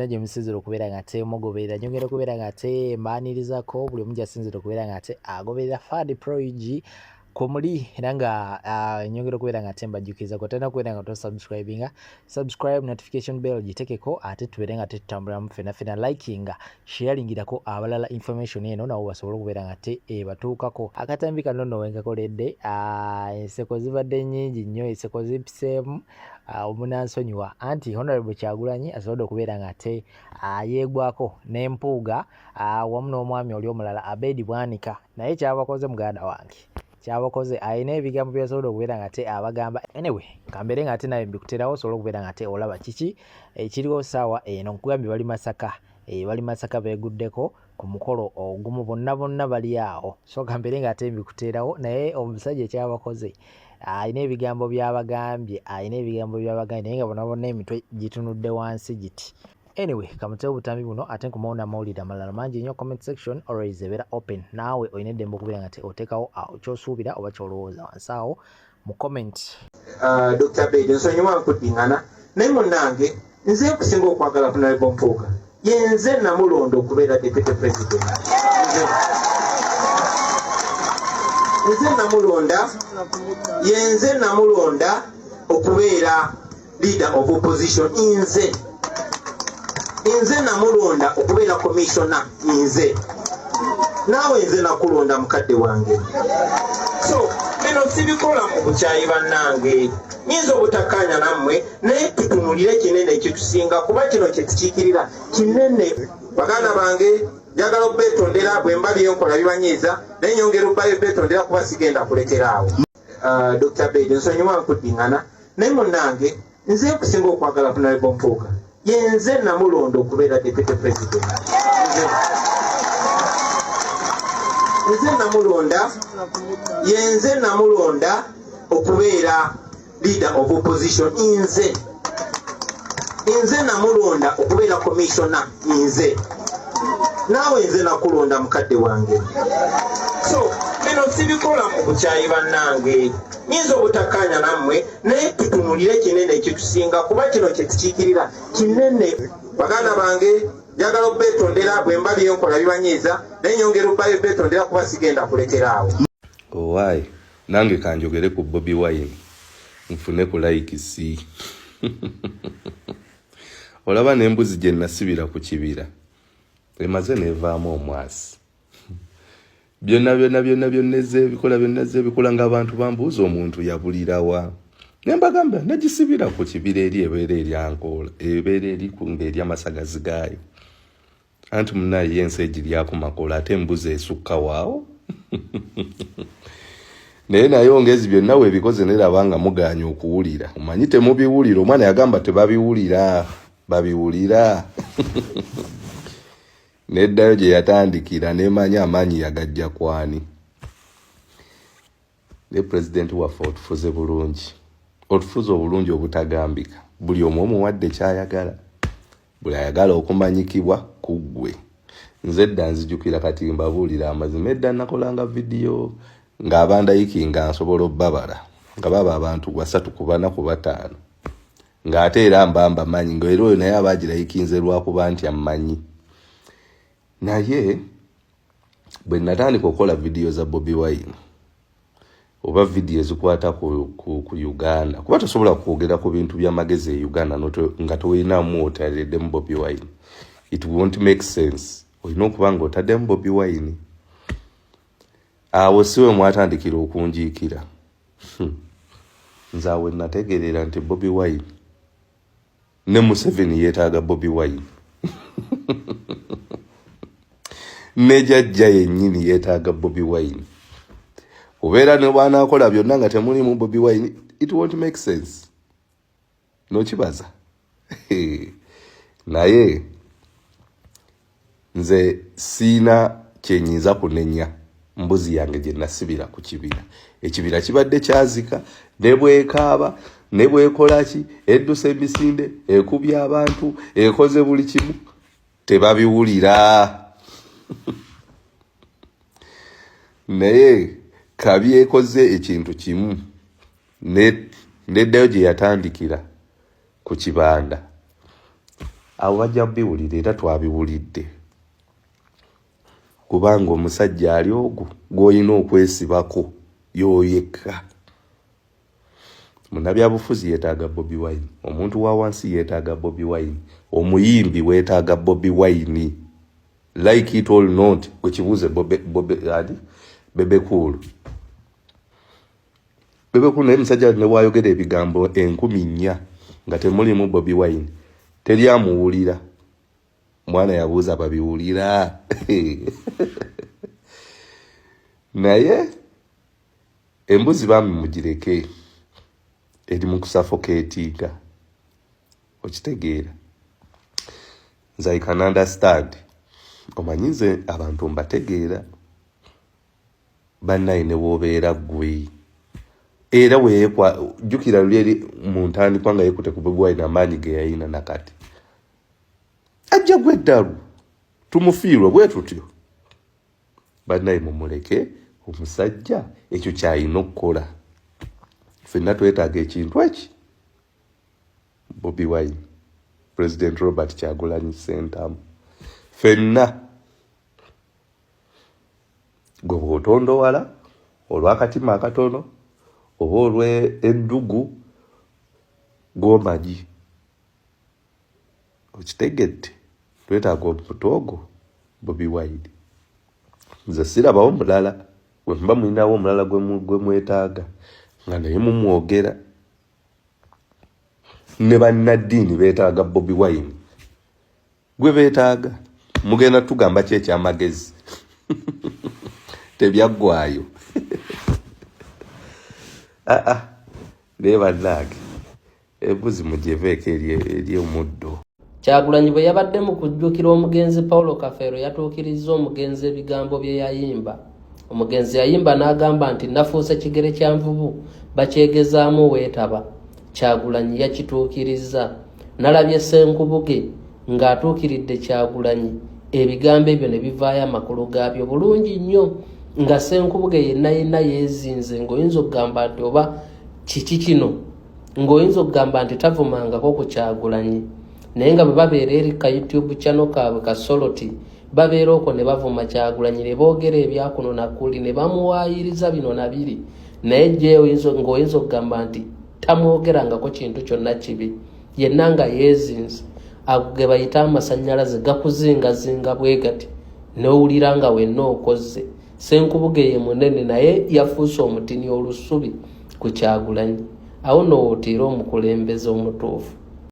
gyonna gye musinzira okubeera nga ate mugoberera. Nyongera okubeera nga ate mbaanirizako buli omu gy'asinzira okubeera nga ate agoberera Fad Pro UG kwemuli, era nga nyongera okubeera nga ate mbajjukiza kotana okubeera nga tosubscribinga, subscribe, notification bell gitekeko, ate tubeere nga tetutambulamu ffena ffena, likinga, sharingirako abalala information eno nabo basobole okubeera nga te ebatuukako. Akatambi kano nno wenkakoledde, enseko zibadde nnyingi nnyo, enseko zimpiseemu, omunansonyiwa anti Honorable Kyagulanyi asobodde okubeera nga ate yeegwako ne Mpuuga wamu n'omwami oli omulala Abedi Bwanika, naye kyabakoze muganda wange kyabakoze, alina ebigambo byasobola okubeera nga ate abagamba. Anyway, kambeere nga ate nawe mbikuterawo osobola okubeera nga ate olaba kiki ekiriwo saawa eno. Nkugambye bali Masaka, bali Masaka beeguddeko ku mukolo ogumu, bonna bonna bali awo, so kambeere nga ate mbikuteerawo. Naye omusajja kyabakoze, alina ebigambo byabagambye, alina ebigambo byabagambye, naye nga bonna bonna emitwe gitunudde wansi giti. Anyway, kamutewo obutambi buno ate nkomawo n'amawulire amalala mangi nnyo. Comment section always ebeera open, naawe olina eddembe okubeera nga te oteekawo awo ky'osuubira oba ky'olowooza wansi awo mu comment. Dr. Bedi, nsonyiwa nkuddingana, naye munnange nze nkusinga okwagala Honorable Mpuuga, yenze namulonda okubeera deputy president. Nze namulonda, yenze namulonda okubeera leader of opposition, nze namulonda okubeera commissioner, nze naawe nze nakulonda mukadde wange. So bino sibikola mu bukyayi bannange, nyinza obutakkaanya nammwe, naye tutunulire kinene ekitusinga, kuba kino kye tukiikirira kinene. Baganda bange, njagala obbetondera bwe mba byenkola bibanyiiza, naye nyongera obbetondera kuba sigenda kulekera awo. Dr. Bedi, nsonyiwa nkuddingana, naye munnange nze nkusinga okwagala Honorable Mpuuga, yenze namulonda okubeera deputy president. Nze namulonda, yenze namulonda okubeera leader of opposition, nze namulonda okubeera commissioner, nze naawe nze nakulonda mukadde wange. So bino sibikola mu bukyayi bannange, nyinza obutakkaanya nammwe, naye tutunulire kinene ekitusinga, kuba kino kye tukiikirira kinene. Baganda bange, njagala obbetondera bwe mba byenkola bibanyiiza, naye nyongera obbetondera kuba sigenda kulekera awo. Owaayi, nange kanjogere ku Bobi Wine nfune ku likes. Olaba n'embuzi gye nasibira ku kibira emaze nevaamu omwasi. Byonna byonna byonna byonna ezebikola byonna ezebikola ng'abantu bambuuza omuntu yabulirawa, ne mbagamba nagisibira ku kibira eri ebeera eryankoola ebeera eri ng'eri amasagazi gaayo, anti munaye ye ensi egiryako makoola, ate embuzi esukka waawo. Naye naye ongezi byonna weebikoze neraba nga mugaanye okuwulira, omanyi temubiwulira. Omwana yagamba tebabiwulira, babiwulira. Neddayo gye yatandikira nemanya amaanyi yagajja kwani. Ne pulezidenti waffe otufuze bulungi, otufuze obulungi obutagambika. Buli omu omuwadde kyayagala, buli ayagala okumanyikibwa ku ggwe. Nze edda nzijukira, kati mbabuulira amazima, edda nakolanga vidiyo ng'abandayiki nga nsobola obbabala nga baba abantu 3 ku 4 ku 5, ng'ate era mba mbamanyi, nga era oyo naye aba agirayikinze lwakuba nti ammanyi. Naye bwe natandika okukola vidiyo za Bobi Wine oba vidiyo ezikwata ku Uganda, kuba tosobola kwogera ku bintu by'amagezi e Uganda nga tolinamu otaddemu Bobi Wine, it won't make sense. Olina okuba nga otaddemu Bobi Wine. Awo si we mwatandikira okunjiikira. Nze awe nategeerera nti Bobi Wine ne Museveni yeetaaga Bobi Wine, ne jajja yennyini yeetaaga Bobi Wine. Kubeera ne bwanaakola byonna nga temulimu Bobi Wine, it won't make sense. Nokibaza naye nze siina kyenyinza kunenya mbuzi yange gye nasibira ku kibira. Ekibira kibadde kyazika, ne bwekaaba ne bwekolaki, eddusa emisinde, ekubya abantu, ekoze buli kimu, tebabiwulira. Naye kabi ekoze ekintu kimu, neddayo gye yatandikira ku kibanda. Abo bajja biwulira era twabiwulidde, kubanga omusajja ali ogwo gw'olina okwesibako y'oyekka. Munnabyabufuzi yeetaaga Bobi Wine, omuntu wa wansi yeetaaga Bobi Wine, omuyimbi weetaaga Bobi Wine, like it or not. Gwe kibuuze Bobi ani, Bebe Cool. Bebe Cool naye musajja ne bwayogera ebigambo 4000 nga temulimu Bobi Wine, teri amuwulira. Mwana yabuuza babiwulira, naye embuzi bambi mugireke, eri mu kusuffocatinga. Okitegeera? Nze I can understand. Omanyi nze abantu mbategeera bannaye, ne bw'obeera ggwe era weekwa jjukira luli eri mu ntandikwa nga yeekute ku Bobi Wine, amaanyi ge yayina nakati ajja gwa eddalu, tumufiirwe bwe tutyo. Bannaye mumuleke omusajja, ekyo kyayina okukola. Ffenna twetaaga ekintu eki Bobi Wine, President Robert Kyagulanyi Sentamu. Ffenna gwe bw'otondowala olw'akatima akatono oba olw'endugu gw'omanyi, okitegedde? Twetaaga omuntu ogwo Bobi Wine. Nze sirabawo mulala. Bwe muba mulinawo omulala gwe mwetaaga nga naye mumwogera, ne bannaddiini beetaaga Bobi Wine gwe beetaaga. Mugenda tugamba ki ekyamagezi tebyaggwayo? Aa, naye bannange, embuzi mugiveeko eri omuddo. Kyagulanyi bwe yabadde mu kujjukira omugenzi Paulo Kafeero, yatuukirizza omugenzi ebigambo bye yayimba. Omugenzi yayimba n'agamba nti, "Nafuuse kigere kya nvubu, bakyegezaamu weetaba." Kyagulanyi yakituukirizza. Nalabye Ssenkubuge ng'atuukiridde Kyagulanyi ebigambo ebyo ne bivaayo amakulu gaabyo bulungi nnyo, nga Ssenkubuge yenna yenna yeezinze, ng'oyinza okugamba nti oba kiki kino, ng'oyinza okugamba nti tavumangako ku Kyagulanyi. Naye nga bwe babeera eri ka YouTube channel kaabwe ka Soloti, babeera okwo ne bavuma Kyagulanyi, ne boogera ebyakuno nakuli, ne bamuwaayiriza bino na biri. Naye je ng'oyinza okugamba nti tamwogerangako kintu kyonna kibi, yenna nga yeezinze. Ago ge bayita amasannyalaze, gakuzingazinga bwe gati n'owulira nga wenna okozze. Senkubuge ye munene, naye yafuuse omutini olusubi ku Kyagulanyi. Awo nowootiira omukulembeze omutuufu.